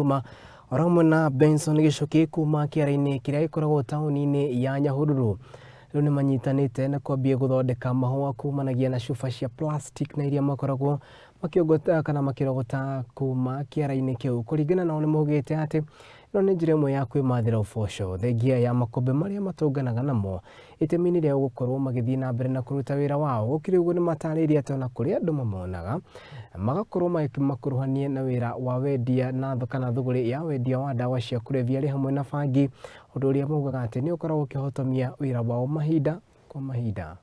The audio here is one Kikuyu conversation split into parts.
Juma oro hamwe na Benson Gĩcũkĩ kuma kĩara-inĩ kĩrĩa gĩkoragwo taũni-inĩ ya Nyahururu rĩu nĩ manyitanĩte na kwambia gũthondeka mahũa kumanagia na cuba cia plastic na iria makoragwo makĩogota kana makĩrogota kuma kĩara-inĩ kĩu. Kũringana nao nĩ maugĩte atĩ ĩno nĩ njĩra ĩmwe ya kwĩmathĩra ũboco thengia ya makũmbĩ marĩa matũnganaga namo itemi-inĩ rĩa gũkorwo magĩthiĩ na mbere na kũruta wĩra wao. Gũkĩrĩ ũguo nĩ matarĩirie atĩ ona kũrĩ andũ mamonaga magakorwo makĩmakuruhania na wĩra wa wendia na kana thũgũrĩ ya wendia wa ndawa cia kũrebia arĩ hamwe na bangi, ũndũ ũrĩa maugaga atĩ nĩ ũkoragwo ũkĩhotomia wĩra wao mahinda kwa mahinda.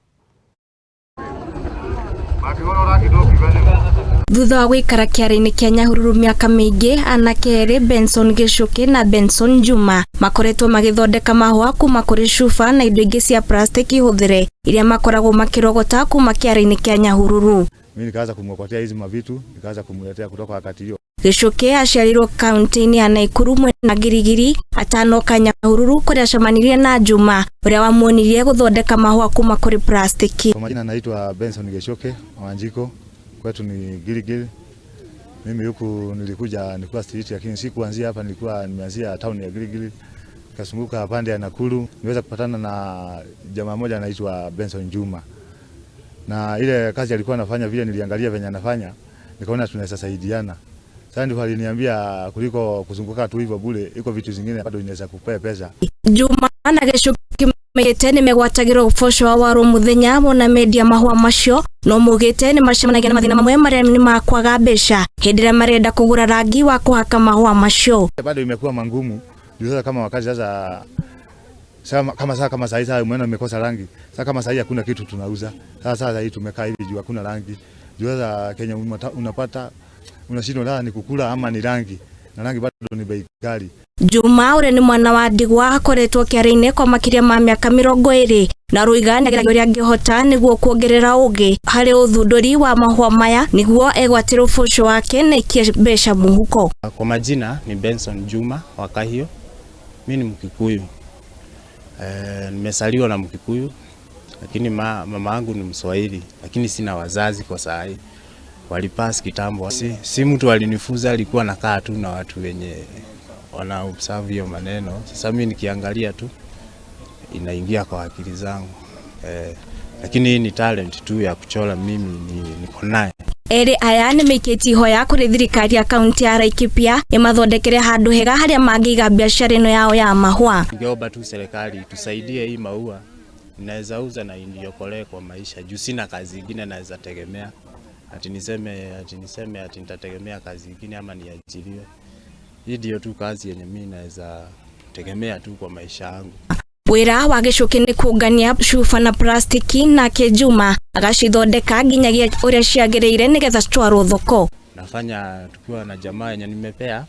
Thutha wa gũikara kĩara-inĩ kĩa Nyahururu mĩaka mĩingĩ, anake erĩ Benson Gĩcũkĩ na Benson Juma makoretwo magĩthondeka mahũa kuma kũrĩ cuba na indo ingĩ cia plastiki hũthĩre iria makoragwo makĩrogota kuma kĩara-inĩ kĩa Nyahururu. Mimi nikaanza kumwokotea hizi mavitu, nikaanza kumletea kutoka wakati hiyo. Gĩcũkĩ aciarirwo kaunti-inĩ ya Naikuru mwena wa Girigiri atanoka Nyahururu kũrĩa acemanirie na Juma ũrĩa wamuonirie gũthondeka mahũa kuma kũrĩ plastiki. Kwa majina naitwa Benson Geshoke Wanjiko, kwetu ni Gilgil. Mimi huku nilikuja nilikuwa street, lakini si kuanzia hapa, nilikuwa nimeanzia town ya Gilgil, kasunguka pande ya Nakuru, niweza kupatana na jamaa mmoja anaitwa Benson Juma, na ile kazi alikuwa anafanya, vile niliangalia venye anafanya, nikaona tunaweza saidiana. Sasa ndio aliniambia kuliko kuzunguka tu hivyo bure, iko vitu zingine bado inaweza kupea pesa. Juma na Gĩcũkĩ maugĩte nĩ megwatagĩra ũboco wa waro mũthenya wona mendia mahũa macio no maugĩte nĩ macemanagia na mathĩna mamwe marĩa nĩ makwaga mbeca hĩndĩ ĩrĩa marenda kũgũra rangi wa kũhaka mahũa macio. Bado imekuwa mangumu juu sasa kama wakati sasa kama saa kama saa hii sasa umeona imekosa rangi. Sasa kama saa hii hakuna kitu tunauza. Sasa sasa hii tumekaa hivi juu hakuna rangi. Juu sasa Kenya unapata unashindwa la ni kukula ama ni rangi. Na rangi bado ni bei ghali. Juma ũrĩa nĩ mwana wa ndigwa akoretwo kĩara-inĩ kwa makĩria ma mĩaka 20 na rũiga nĩageragia ũrĩa angĩhota nĩguo kuongerera ũgĩ harĩ ũthundũri wa mahũa maya nĩguo egwatĩre ũboco wake na aikie mbeca mũhuko. Kwa majina ni Benson Juma wa Kahio. Mimi ni Mkikuyu. Nimesaliwa na Mkikuyu lakini mama yangu ni Mswahili, lakini sina wazazi kwa saa hii. Walipass kitambo. Si mtu alinifunza, alikuwa nakaa tu na watu wenye wana observe hiyo maneno. Sasa mimi nikiangalia tu inaingia kwa akili zangu. Lakini hii ni talent tu ya kuchora, mimi niko naye. Erĩ aya nĩ maikĩtie ihoya kũrĩ thirikari ya kaunti ya Laikipia ĩmathondekere handũ hega harĩa mangĩiga biashara ĩno yao ya mahũa. Ningeomba tu serikali tusaidie hii maua, naweza uza na iniokolee kwa maisha juu sina kazi ingine naweza tegemea. Ati niseme ati nitategemea kazi ingine ama niajiriwe. Hii ndio tu kazi yenye mimi naweza tegemea tu kwa maisha yangu. Wĩra wa Gĩcũkĩ nĩ kũngania cuba na plastiki nake Juma agacithondeka nginyagia ũrĩa ciagĩrĩire nĩgetha citwarwo thoko. Nafanya tukiwa na jamaa yenye nimepea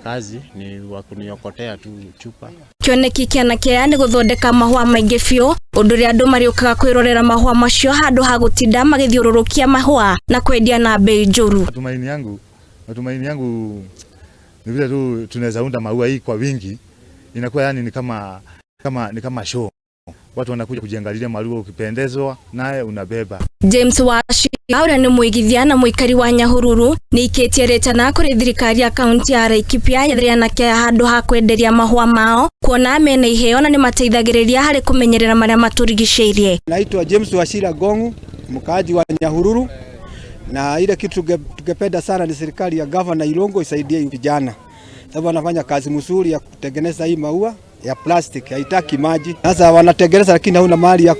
kazi ni wa kuniokotea tu chupa. Kĩoneki kĩa anake aya nĩ gũthondeka mahũa maingĩ biũ ũndũ ũrĩa andũ marĩũkaga kwĩrorera mahũa macio handũ ha gũtinda magĩthiũrũrũkia mahũa na kwendia na bei njũru. Matumaini yangu ni vile tu tunaweza unda maua hii kwa wingi, inakuwa yani ni kama show. Watu wanakuja kujiangalilia maua, ukipendezwa naye unabeba. James Wachira ũrĩa nĩ mũigithia na mũikari wa Nyahururu nĩ ikĩtie rĩtana kũrĩ thirikari ya kaunti ya Laikipia yethere anake aya handũ ha kwenderia mahũa mao kuona mena iheo na nĩ mateithagĩrĩria harĩ kũmenyerera marĩa matũrigicĩirie. Naitwa James Wachira Gongu, mkaaji wa Nyahururu, na ile kitu tungependa sana ni serikali ya Gavana Irungu isaidie vijana, sababu wanafanya kazi mzuri ya kutengeneza hii maua ya plastic, haitaki maji. Sasa wanatengeneza lakini hauna mali ya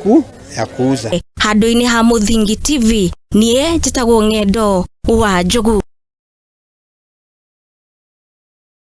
kuuza. Handũ-inĩ ha Mũthingi TV, niĩ njĩtagwo Ng'endo wa Njogu.